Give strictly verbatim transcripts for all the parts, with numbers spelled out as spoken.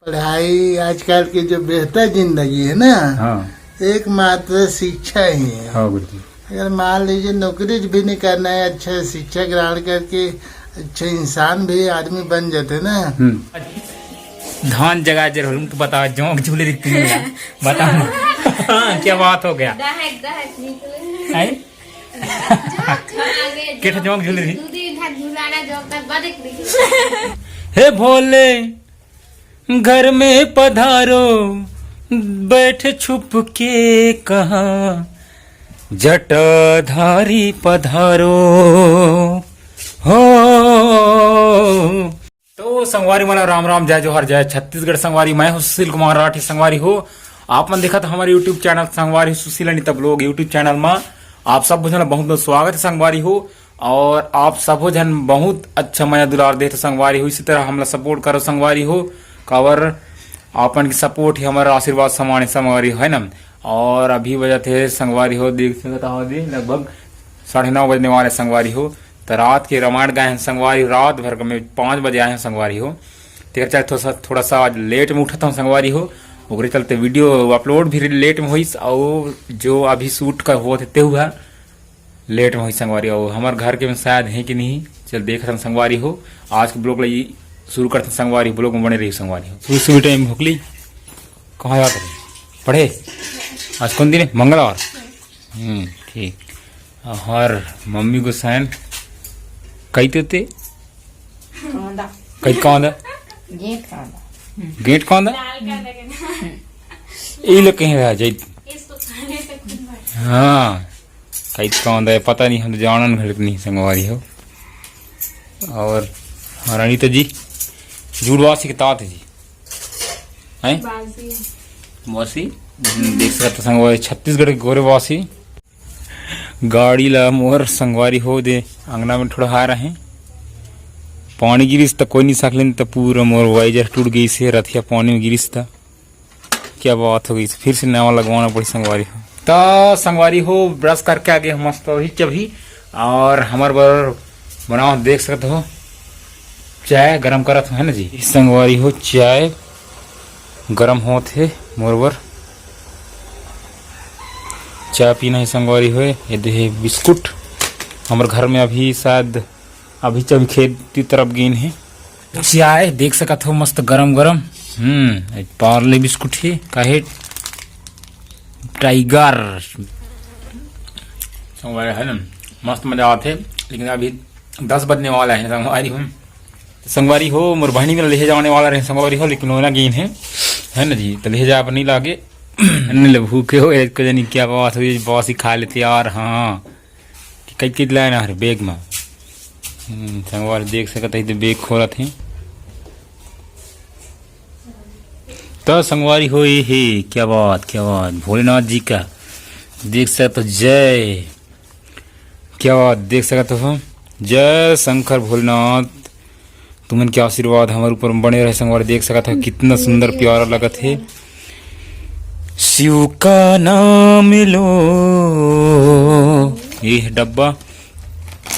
पढ़ाई आजकल की जो बेहतर जिंदगी है ना, हाँ। एकमात्र शिक्षा ही है। हाँ गुरुजी। अगर मान लीजिए नौकरी भी नहीं करना है, अच्छा शिक्षा ग्रहण करके अच्छा इंसान भी आदमी बन जाते ना। हम्म। धान जगा जर होलुम तो बता, जोंक झूले रही तुम यार। बता। हाँ, क्या बात हो गया? दहक, दहक निकले। हैं? जोंक आगे, केठा जोंक झूले रही? दू दिन हाथ झुलाना जोंक तक बदक निकले। हे भोले, घर में पधारो, बैठ छुप के कहाँ, जटाधारी पधारो हो। तो संगवारी मन ला राम राम, जय जोहार, जय छत्तीसगढ़। संगवारी, मैं हूँ सुशील कुमार राठी। संगवारी हो, आप मन देखत हमारे YouTube चैनल संगवारी सुशील अनिता ब्लॉग YouTube चैनल मा आप सब झन ला बहुत बहुत स्वागत है संगवारी हो। और आप सबो झन बहुत अच्छा मया दुलार देत हो संगवारी हो, इसी तरह हमला सपोर्ट करो संगवारी हो, काबर आपन के सपोर्ट ही हमारा आशीर्वाद समान है संगवारी हो, है ना। और अभी बजत हे संगवारी हो, देख सकत हो जी, लगभग साढ़े नौ बजने वाले संगवारी हो। तो रात के रामायण गाए हैं संगवारी, रात भर के मैं पाँच बजे आए हैं संगवारी हो। तेकर चलते थोड़ा सा, थोड़ा सा आज लेट में उठत हूँ संगवारी हो, ओकरे चलते वीडियो अपलोड भी लेट में होइस। और जो अभी शूट का होत हे तेहू हा लेट में होइस संगवारी हो। हमार घर के में शायद है कि नहीं, चल देखत हन संगवारी हो। आज के ब्लॉग ला ई शुरू करत हन संगवारी, ब्लॉग में बने रही संगवारी हो। सुबह सुबह टाइम भोकली कहाँ जात रही पढ़े? आज कौन दिन है? मंगलवार। हम्म, ठीक। और मम्मी गोसाइन कई ते ते? कांदा। कई कांदा? गेंट कांदा। गेंट कांदा? लाल कांदा के ना। ई लोग कहीं रह जाई। इसको खाने से खुद मर हाँ, कई कांदा है, पता नहीं, हम तो जानन घड़क नहीं संगवारी हो। और हमारा अनिता जी जुड़वासी के तात है जी। हैं? बासी। बासी? हम्म, देख सकत हो संगवारी, छत्तीसगढ़ के गोरे बासी। गाड़ी ला मोर संगवारी हो दे अंगना में ठोड़हा रहे। पानी गिरिस त कोई नहीं सकलिन त पूरा मोर वाइजर टूट गई से रथिया पानी में गिरिस त। क्या बात हो गई, फिर से नवा लगवाना पड़ी संगवारी हो। त संगवारी हो ब्रश करके आगे हम मस्त वही चबही और हमार बर बनाओ देख सकत हो चाय गरम करत हो, है ना जी। संगवारी हो चाय गरम होत हे मोर बर। चाय पीना है संगवारी हो। ये दे हे बिस्कुट, हमर घर में अभी शायद अभी चबी खेत की तरफ गेन हे। चाय देख सकत हो मस्त गरम गरम। हम्म, एक पार्ले बिस्कुट हे, काहे टाइगर संगवारी है ना, मस्त मजा आते। लेकिन अभी दस बजने वाला है संगवारी हो। संगवारी हो, मोर बहनी में लेहे जाने वाला रहे संगवारी हो, लेकिन वो ना गेन है, है ना जी, तो लेहे जाए पर नहीं लागे। नहीं ले भूखे हो, एक को जानी क्या बात हुई, बासी खा लेते यार। हाँ, कि कई कई लाए ना हर बैग में। हम्म, संगवारी देख सकत है तो बैग खोलत है। तो संगवारी हो ये हे, क्या बात, क्या बात, भोलेनाथ जी का देख सकत हो, जय, क्या बात, देख सकत हो, जय शंकर भोलेनाथ, तुमन के आशीर्वाद हमर ऊपर बने रहे संगवारी। देख सकत हो कितना सुंदर प्यारा लगत हे। शिव का नाम लो, ये हे डब्बा,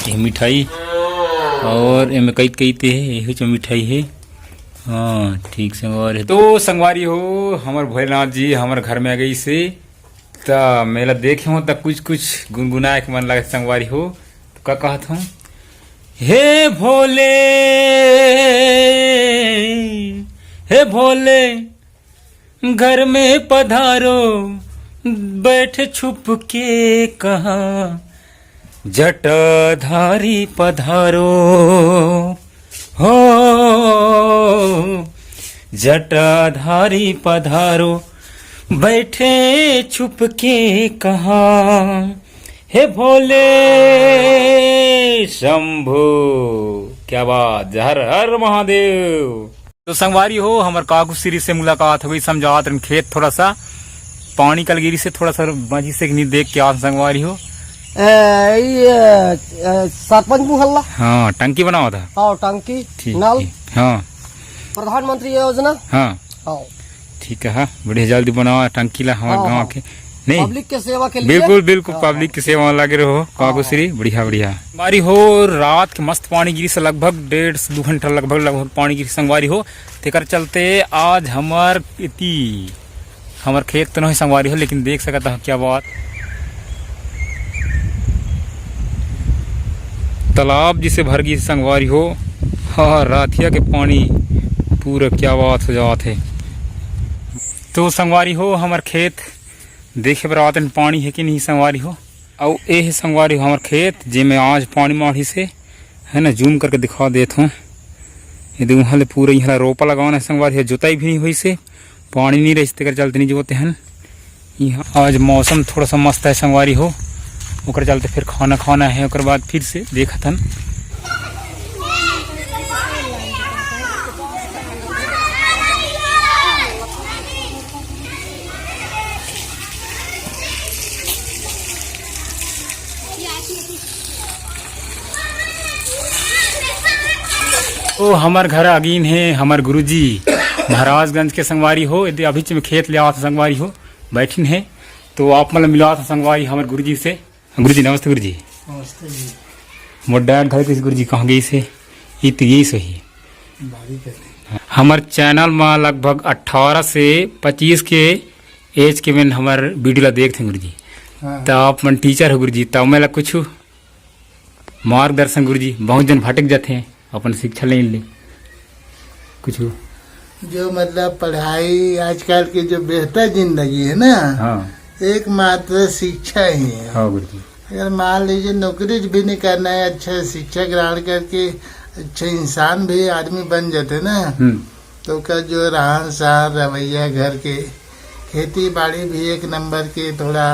ये मिठाई और एमे कई कई ते हे, यही जो मिठाई हे। हाँ, ठीक संगवारी। तो संगवारी हो, हमर भोलेनाथ जी हमर घर में आ गई से, त मेला देखे हो त कुछ कुछ गुनगुनाए के मन लगे संगवारी हो। तो का कहत हूँ, हे भोले, हे भोले, घर में पधारो, बैठ छुप के कहाँ, जटाधारी पधारो हो, जटाधारी पधारो, बैठे छुप के कहाँ, हे भोले शंभो। क्या बात, हर हर महादेव। तो संगवारी हो, हमर काकू श्री से मुलाकात हो गई, समझात रहन खेत थोड़ा सा पानी कल गिरी से थोड़ा सा मझी से नहीं देख के आज संगवारी हो। ए, ये, ए, सरपंच मुहल्ला। हाँ, टंकी बनावा था। हाँ, टंकी, ठीक, नल। ठीक, हाँ। प्रधानमंत्री योजना। हाँ। हाँ। ठीक है, हाँ, बढ़िया, जल्दी बनावा टंकी ला हमारे हाँ, गाँव हाँ। के। नहीं, पब्लिक के सेवा के लिए। बिल्कुल, बिल्कुल, हाँ, पब्लिक हाँ। की सेवा में लगे रहो, हाँ, काकू हाँ। श्री, बढ़िया, बढ़िया। संगवारी हो, रात के मस्त पानी गिरी से लगभग डेढ़ से दो घंटा लगभग, लगभग पानी गिरी संगवारी हो। एकर चलते आज हमर इति, हमर खेत तो नहीं संगवारी हो, लेकिन देख सकत हो क्या बात, तालाब जिसे भर गई संगवारी हो। हाँ, राथिया के पानी पूरा क्या बात हो जात है। तो संगवारी हो, हमर खेत देखे बर आतन, पानी है कि नहीं संगवारी हो। अउ ए हे संगवारी हो हमर खेत, जेमे आज पानी माढ़िस हे, है ना, जूम करके दिखा देत हूँ। ये दे उहाँ ले पूरा इहाँ ला रोपा लगाना है संगवारी हो, जोताई भी नहीं होइस हे, पानी नहीं रहिस, तेकर चलते नहीं जोते हन। इहाँ आज मौसम थोड़ा सा मस्त है संगवारी हो, ओकर चलते फिर खाना खाना है, ओकर बाद फिर से देखत हन। ओ, हमर घर आगिन हे हमर गुरुजी, महाराजगंज के संगवारी हो। यदि अभी में खेत ले आवत संगवारी हो, बैठिन हे, तो आप मन ल मिलात संगवारी हमर गुरुजी से। गुरुजी, नमस्ते गुरुजी। नमस्ते जी। मोर dad घरे किस गुरुजी कहाँ गई से, ई तो यही सही। बारी कर ले। हमर channel में लगभग अठारह से पच्चीस के age के में हमर video ला देखथे गुरुजी। हाँ। त आप मन teacher हो गुरुजी, त मैं ला कुछ मार्गदर्शन गुरुजी, बहुत जन भटक जाथे अपन शिक्षा लेन ले। कुछ जो मतलब पढ़ाई, आजकल की जो बेहतर जिंदगी है ना, हाँ। एकमात्र शिक्षा ही है। हाँ गुरुजी। अगर मान लीजिए नौकरी भी नहीं करना है, अच्छा शिक्षा ग्रहण करके अच्छा इंसान भी आदमी बन जाते ना, हम्म। तो ओकर जो रहन सहन, रवैया घर के, खेती बाड़ी भी एक नंबर के थोड़ा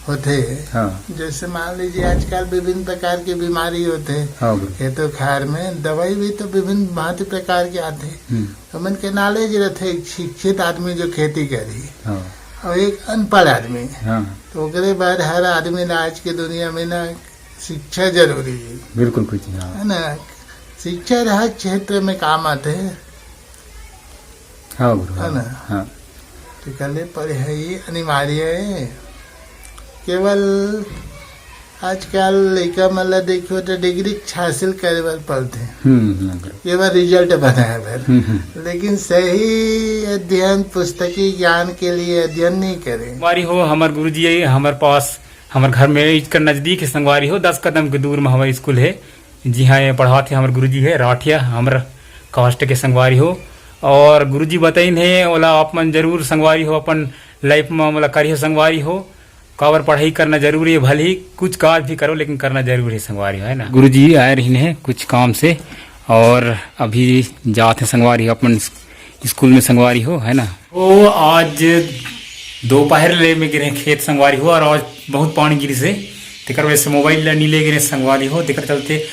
होथे। हाँ। जैसे मान लीजिए आजकल विभिन्न प्रकार के बीमारी होथे। हाँ गुरु। खेतों खार में दवाई भी तो विभिन्न भांति प्रकार के आथे। हम्म। तो मन के knowledge रथे, एक शिक्षित आदमी जो खेती करी, हाँ। और एक अनपढ़ आदमी, हाँ। तो ओकरे बाद हर आदमी ला आज के दुनिया में ना शिक्षा जरूरी है। बिल्कुल गुरु जी, हाँ। है ना, शिक्षा हर क्षेत्र में काम आथे। हाँ गुरु, है ना? हाँ। तो कहले पढ़ाई अनिवार्य है। केवल आजकल लइका मन ला देखियो तो degree हासिल करे बर पड़थे। हम्म, हम्म, गुरु। केवल result बनाए बर। हम्म, हम्म। लेकिन सही अध्ययन, पुस्तकी ज्ञान के लिए अध्ययन नहीं करे। संगवारी हो, हमर गुरुजी है, हमर पास, हमर घर में इसकर नजदीक है संगवारी हो, दस कदम के दूर में हमर स्कूल है। जी हाँ, ये पढ़ात हे हमर गुरुजी हे राठिया, हमर caste के संगवारी हो। और गुरुजी बताइन हे, ओला आप मन जरूर संगवारी हो, अपन life में ओला करिहो संगवारी हो। काबर पढ़ाई करना जरूरी है, भले ही कुछ काज भी करो, लेकिन करना जरूरी है संगवारी हो, है ना। गुरुजी आए रहिन हे कुछ काम से, और अभी जात हे संगवारी हो अपन स्कूल में संगवारी हो, है ना। ओ, आज दोपहर ले में गिरे खेत संगवारी हो, और आज बहुत पानी गिरिस हे, तेकर वजह से mobile ला नी ले गिरे संगवारी हो, तेकर चलते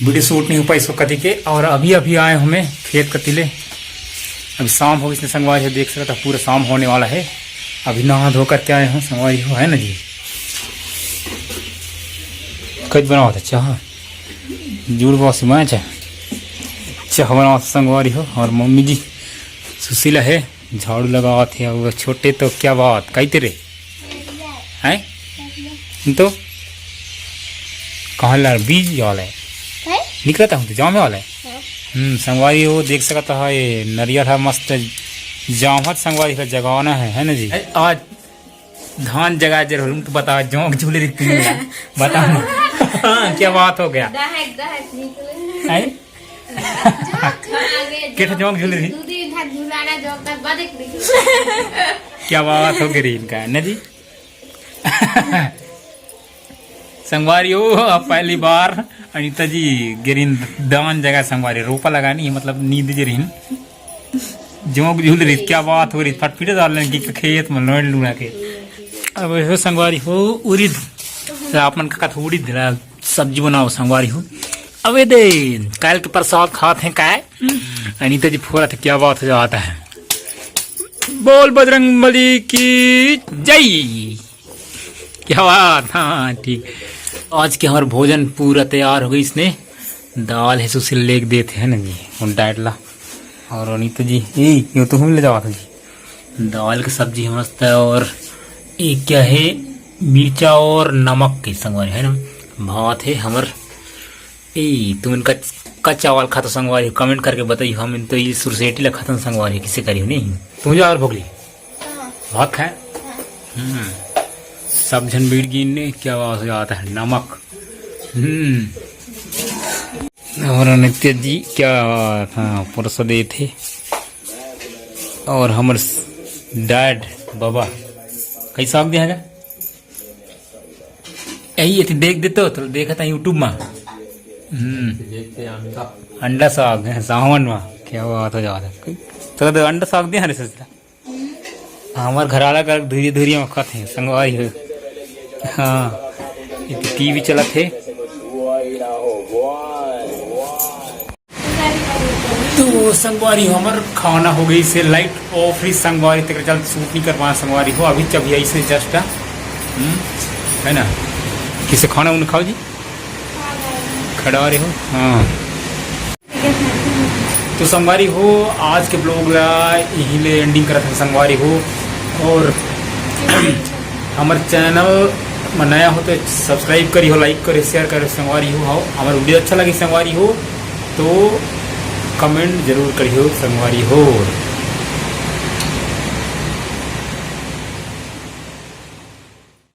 video shoot नहीं हो पाइस कति के। और अभी अभी आए हमें खेत कति ले, अभी शाम हो गई संगवारी हो, देख सकता पूरा शाम होने वाला है। अभी नहा धो करके आए हैं संगवारी हो, है ना जी। कच बनावत हे चाह, जुड़ बस मैं चाह, चाह बनावत संगवारी हो, और मम्मी जी सुशीला है, झाड़ू लगावत हे। अउ छोटे तो क्या बात, कही तेरे हैं? तो कहाँ ला बीज वाला है? हैं? निकलता हूँ तो जामे वाला है। हाँ। हम्म, संगवारी हो देख सकता है, ये नरियल है मस्त जामत संगवारी का जगाना है, है ना जी? ए, आज धान जगा जरूर तो बता, जोंक झूले रही तुमने यार। बता ना। हाँ, क्या बात हो गया? दहक, दहक निकले। हैं? जोंक आ गए, के ठो जोंक झूले रही? दो दिन था झुलाना जोंक का बदक निकले। क्या बात हो गई इनका, न जी? संगवारी हो, अब पहली बार अनिता जी गिरिन दान जगह संगवारी रोपा लगानी है, मतलब नींद जे रहिन। जोंक झूल रही, क्या बात हो रही, फटफिटे डाल लेंगे कि खेत में लोन लूना के। अब हो संगवारी हो उरिद, तो आप मन का कथ उरिद ला सब्जी बनाओ संगवारी हो। अब ये दे, काल के प्रसाद खात हैं काय? अनिता जी फोरत हे, क्या बात हो जाता है। बोल बजरंग बली की जय। क्या बात, हाँ, ठीक। आज के हमारे भोजन पूरा तैयार हो गई। इसने दाल है, सुशील लेके देते हैं ना जी, और diet ला। और अनिता जी, ए, ये तो हम ले जावा था जी। दाल की सब्जी है मस्त है, और ये क्या है, मिर्चा और नमक के संग है ना, भात है हमर। ए, तुमन का का चावल खाथो संगवारी हो, comment करके बताइयो। हम तो ये सुरसेटी ला खाथन संगवारी हो, किसे करियो नहीं। तू जा और भोगली। भात खाए। हम्म। सब झन बीड़ गिन ने, क्या बात हो जाता है, नमक। हम्म। और नित्य जी क्या बात, हाँ, परोसा देथे। और हमर dad बाबा, कई साग दे हगा? यही एती देख देतो, तो देखत है YouTube मा। हम्म। अंडा साग है सावन मा, क्या बात हो जाता है। तो, तो अंडा साग दे हरे ससुरा। हमर घर वाला कर धुरिया धुरिया में खाथे संगवारी हो। हाँ, एक टीवी चलत हे। तो संगवारी हो, हमर खाना हो गई से light off रही संगवारी, तेकर चलते shoot नहीं कर पाए संगवारी हो। अभी चब ऐसे just, हम्म, है ना, किसे खाना उन खाओ जी, खड़ा रहे हो। हाँ, तो संगवारी हो, आज के vlog ला यहीं ले ending करत हन संगवारी हो। और हमर channel में नया हो तो subscribe करियो, like करियो, share करियो संगवारी हो। हाँ, हमर video अच्छा लगे संगवारी हो तो comment जरूर करियो संगवारी हो।